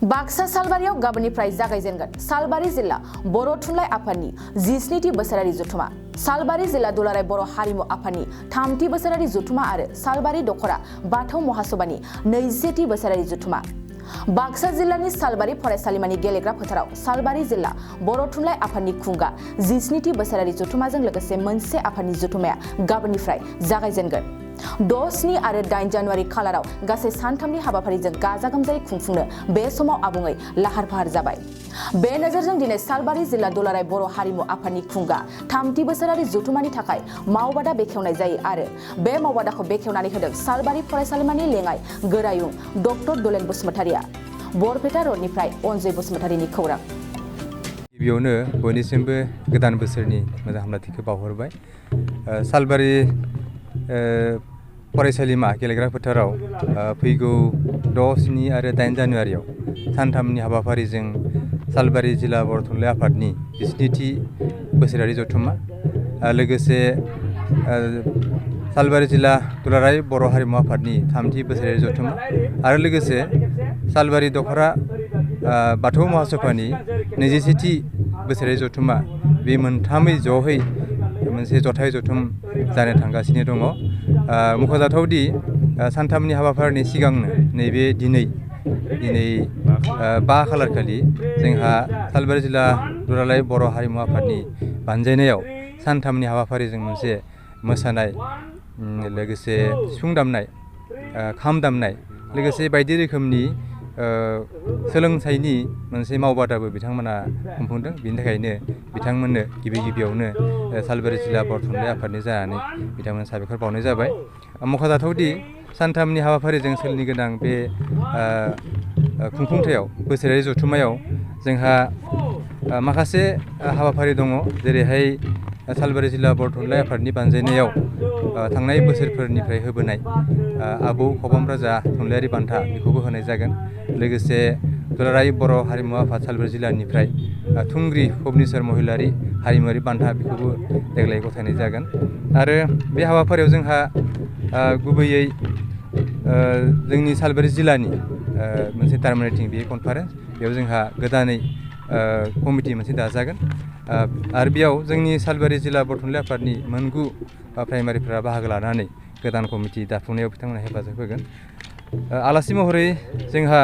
बाक्सा सालबारियाव गाबोननिफ्राय जागायजेनगोन सालबारि जिल्ला बर' थुनलाइ आफादनि 17थि बोसोरारि जथुमा। सालबारि जिल्ला दुलाराय बर' हारिमु आफादनि 3थि बोसोरारि जथुमा आरो सालबारि दखरा बाथौ महासभानि 20थि बोसोरारि जथुमा। बाक्सा जिल्लानि सालबारि फरायसालिमानि गेलेग्रा फोथाराव सालबारि जिल्ला बर' थुनलाइ आफादनि खुंगा 17थि बोसोरारि जथुमाजों लोगोसे मोनसे आफादनि जथुमाया गाबोननिफ्राय जागायजेनगोन। 6, 7 आरो 8 जानुवारि खालाराव गासै सानथामनि हाबाफारिजों गाजा गोमजायै खुंफुंनो बे समाव आबुङै लाहार फाहार जाबाय। बे नोजोरजों दिनै सालबारि जिल्ला दुलाराय बर' हारिमु आफादनि खुंगा 3थि बोसोरारि जथुमानि थाखाय मावबादा बेखेवनाय जायो आरो बे मावबादाखौ बेखेवनानै होदों सालबारि फरायसालिमानि लेङाइ गोरायुं डक्टर दलेन बसुमतारिया। बरपेटा रडनिफ्राय अनजय बसुमतारिनि खौरां। गिबियावनो बयनिसिमबो गोदान बोसोरनि मोजां हामलायथिखौ बावहरबाय। सालबारि फरायसालिमा गेलेग्रा फोथाराव फैगौ 6, 7 आरो 8 जानुवारियाव सानथामनि हाबाफारिजों सालबारि जिल्ला बर' थुनलाइ आफादनि 17थि बोसोरारि जथुमा लोगोसे सालबारि जिल्ला दुलाराय बर' हारिमु आफादनि 3थि बोसोरारि जथुमा आरो लोगोसे सालबारि दखरा बाथौ महासभानि 21थि बोसोरारि जथुमा बे मोनथामै ज'है मोनसे जथाय जथुम जानो थांगासिनो दङ। मख'जाथावदि सानथामनि हाबाफारिनि सिगांनो नैबे दिनै 5 खालार खालि जोंहा सालबारि जिल्ला दुलाराय बर' हारिमु आफादनि बानजायनायाव सानथामनि हाबाफारिजों मोनसे मोसानाय लोगोसे सिफुं दामनाय खाम दामनाय लोगोसे बायदि रोखोमनि सोलोंथाइनि मोनसे मावबादाबो बिथांमोना खुंफुंदों। बिनि थाखायनो बिथांमोननो गिबियावनो सालबारि जिल्ला बर' थुनलाइ आफादनि जानानै बिथांमोन साबायखर बावनाय जाबाय। मख'जाथावदि सानथामनि हाबाफारिजों सोलिनो गोनां बे खुंफुंथायाव बोसोरारि जथुमायाव जोंहा माखासे हाबाफारि दङ, जेरैहाय सालबारि जिल्ला बर' थुनलाइ आफादनि बानजायनायाव थांनाय बोसोरफोरनिफ्राय होबोनाय आबौ खबाम राजा थुनलाइयारि बान्था बेखौबो होनाय जागोन। लोगोसे दुलाराय बर' हारिमु आफाद सालबारि जिल्लानिफ्राय थुंग्रि भुबनेश्वर महिलारि हारिमुवारि बान्था बेखौबो देग्लाय गथायनाय जागोन। आरो बे हाबाफारियाव जोंहा गुबैयै जोंनि सालबारि जिल्लानि मोनसे टार्मिनेटिं बे कनफारेन्स, बेयाव जोंहा गोदानै कमिटि मोनसे दाजागोन आरो बेयाव जोंनि सालबारि जिल्ला बर' थुनलाइ आफादनि 9 प्राइमारिफोरा बाहागो लानानै गोदान कमिटि दाफुंनायाव बिथांमोना हेफाजाब होगोन। आलासि महरै जोंहा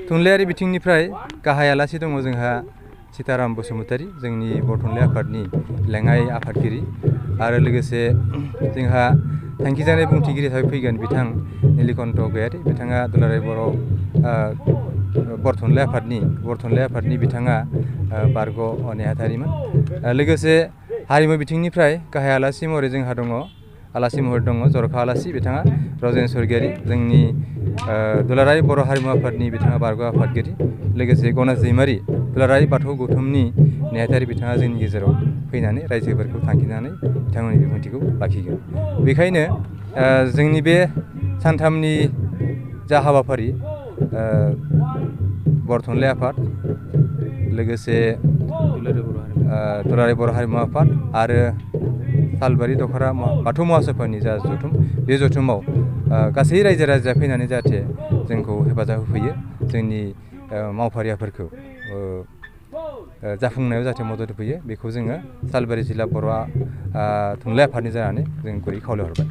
थुनलाइयारि बिथिंनिफ्राय गाहाय आलासि दङ जोंहा सीताराम बसुमतारी, जोंनि बर' थुनलाइ आफादनि लेङाइ आफादगिरि आरो लोगोसे जोंहा थांखिजानाय बुंथिगिरि हिसाबै फैगोन बिथां नीलकण्ठ गयारी, बिथाङा दुलाराय बर' थुनलाइ आफादनि बिथाङा बारग' नेहाथारिमोन। लोगोसे हारिमु बिथिंनिफ्राय गाहाय आलासि महरै जोंहा दङ जर'खा आलासि बिथाङा रजेन स्वर्गियारी, जोंनि दुलाराय बर' हारिमु आफादनि बिथाङा बारग' आफादगिरि। लोगोसे गनेश दैमारी, दुलाराय बाथौ गौथुमनि नेहाथारि, बिथाङा जोंनि गेजेराव फैनानै रायजोफोरखौ थांखिनानै बिथांमोननि बिबुंथिखौ लाखिगोन। बेखायनो जोंनि बे सानथामनि जा हाबाफारि बर' थुनलाइ आफाद लोगोसे दुलाराय बर' हारिमु आफाद आरो सालबारि दखरा बाथौ महासभानि जा जथुम, बे जथुमाव गासै रायजो राजाया फैनानै जाहाथे जोंखौ हेफाजाब होफैयो, जोंनि मावफारियाफोरखौ जाफुंनायाव जाहाथे मदद होफैयो, बेखौ जोङो सालबारि जिल्ला बर' थुनलाइ आफादनि जानानै जों गुरै खावलायहरबाय।